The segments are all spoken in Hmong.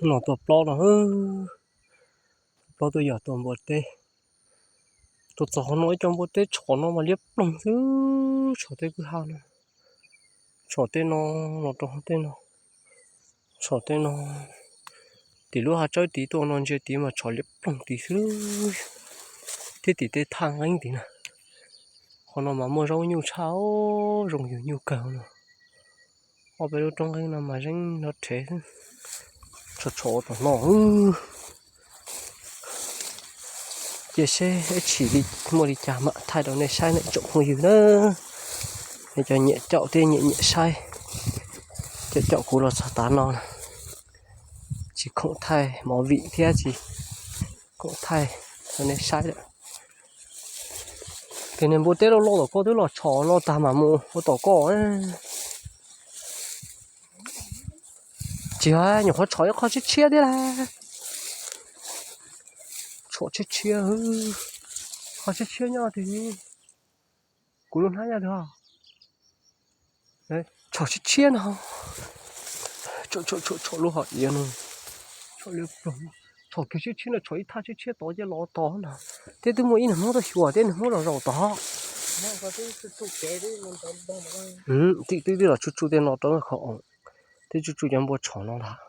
No tua plaub no, tua plaub tuaj yog tua npua teb. Tuaj txog qhov no ib co npua teb tshom no mas liab ploog xwb, tshom tej kwj ha no. Tshom tej no, los rau tej no, tshom tej no. Tim lub hav tsawb tid tuaj no ntsia tid mas tshom liab ploog tid xwb, thiab tim tej thaj nqeeb tid na. Qhov no mas muaj zaub nyuj tshaj, zoo yug nyuj kawg no. Ob peb lub roob nqeeb no mas zeeb nrov rhev, tshom tshom ua tom no. Cia seb ib chim li muaj li cas mam thaij rau nej saib ne tsoom phooj ywg na. Nej cov nyiam caum thiab nyiam nyiam saib, caum caum kuv los txog tav no, tsis khoom thaij movie thiab tsis khoom thaij rau nej saib lawm. Ces niag npua teb loj loj tom koj twb los tshom no tag mam mus ua tom koj. Tsis yog, nyuam qhuav tshom ib qho tshiab tshiab thiab lawm. Tshom tshiab tshiab, qho tshiab tshiab nyob twg? Kuv lub hnab nyob twg? Tshom tshiab tshiab no. Tshom, tshom, tshom, tshom lub hom iav no. Tshom kiag tshiab tshiab no, tshom ib thaj tshiab tshiab tod cia los tod no. Thiab twb muaj ib niag Hmoob tuaj xyuas thiab niag Hmoob los zaum tod. Twb, twb, twb los tsuj tsuj tej no rau khov, twb tsuj tsuj cov npua tshom no ntag.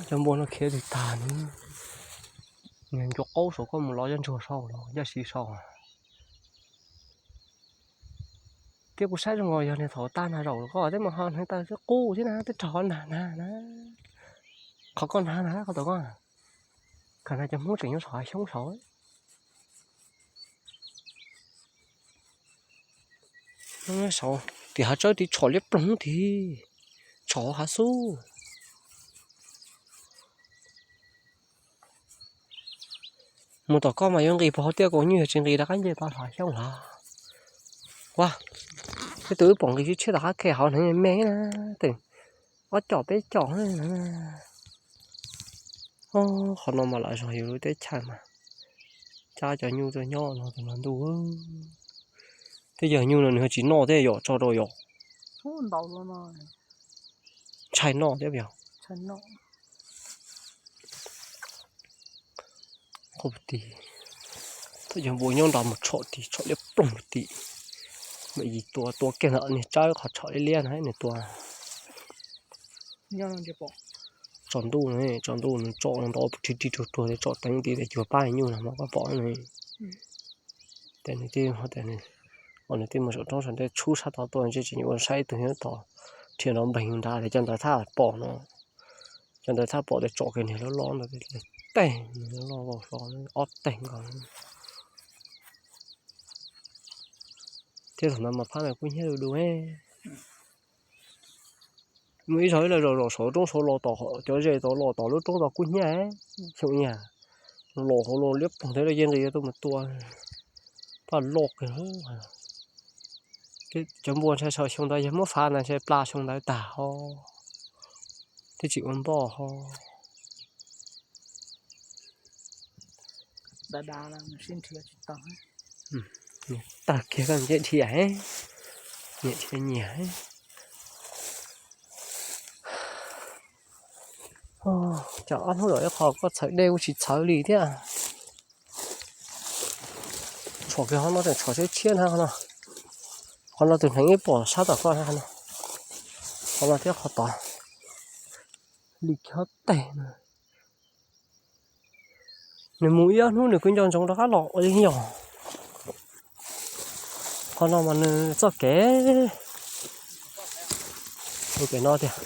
Cov npua no khiav twg tag ne. Nco qaub saum koj mus lov cov ntsuag saud los ncaj siv saud. Thiab kuv saib zoo nkaus yog niag thaum tag nag zaum koj thiab mas ho hneev taw twb qub thiab na, twb raug qhov nag nag na. Qhov koj nag nag qhov tom koj, kawg nag cov Hmoob tseem nyob saum hav xyoob saud. Saud tim hav tsawb tid tshom liab ploog tid, tshom hav xub. Mus tom koj mas yuav nqis puas hauv tiaj kaus nyuj, yog tsis nqis rov qab nce tau hlov xyoob hlov. Ua, tej tus wb pom nqis tshiab tshiab tom qab ke hauv hneev me na, tes ob com peb com. Qhov no mas lam zog yus lub teb chaws mas cab cov nyuj tuaj nyob no tus mas ntuj. Tej yawg nyuj no nws ho tsis noj thiab yom, tso rau yom. Ntshai noj thiab yog. Qhov tid, thaum cov npua nyob nrad mus tshom tid tshom liab ploog tid. Mam yim tua tua kiag ntawm niag tsawb qhov tshom liab liab na nws tua. Tsaus ntuj, tsaus ntuj nws tsom ntov rhi rhi ruag ruag, tsom teev tid tes cuag pab nyuj no mas koj pom ne. Tes nws tij, tes nws tij mus saum roob saum ntej tshub sab tod tuaj ntshe tseem yuav ua saib ib tug nyob tod, rhiav nrov npeeg nrad tes cov ntawd thaj pom no. Cov ntawd thaj pom tes tsom kiag niag loj loj ntawd, teg niag loj loj hlo ob teg nkaus. Thiab thaum ntawd mas phab ntawd kub hnyiab du du. Muaj ib zaug ib los zaum zaum saum roob saud los tom cov ze tod los tom lub roob tod kub hnyiab, xyoo ib yam, los hauv los liab ploog thiab los yeej nqis tuaj mus tua, paj loj kiag. Cov npua ntshai saum xyoo ntawd yog muab fav ntawd ntshai pla xyoo ntawd tag ho, twb tsis ua npoj ho. Tawg kiag koj nce dhia, nyiam dhia nyiam. Cov ob hnub zaum ib qho koj txhawv dej kuj tsis txhawv li thiab. Tshom kiag qhov no tseem tshom tshiab tshiab ntag qhov no. Qhov no tus hneev ib pom sab tom koj no. Qhov no thiab qhov tod li kiag teg no. Nws mus ib ob hnub nws kuj nco ntsoov rov qab los ua li yog. Qhov no mas nws txoj kev, ua pem no tiag.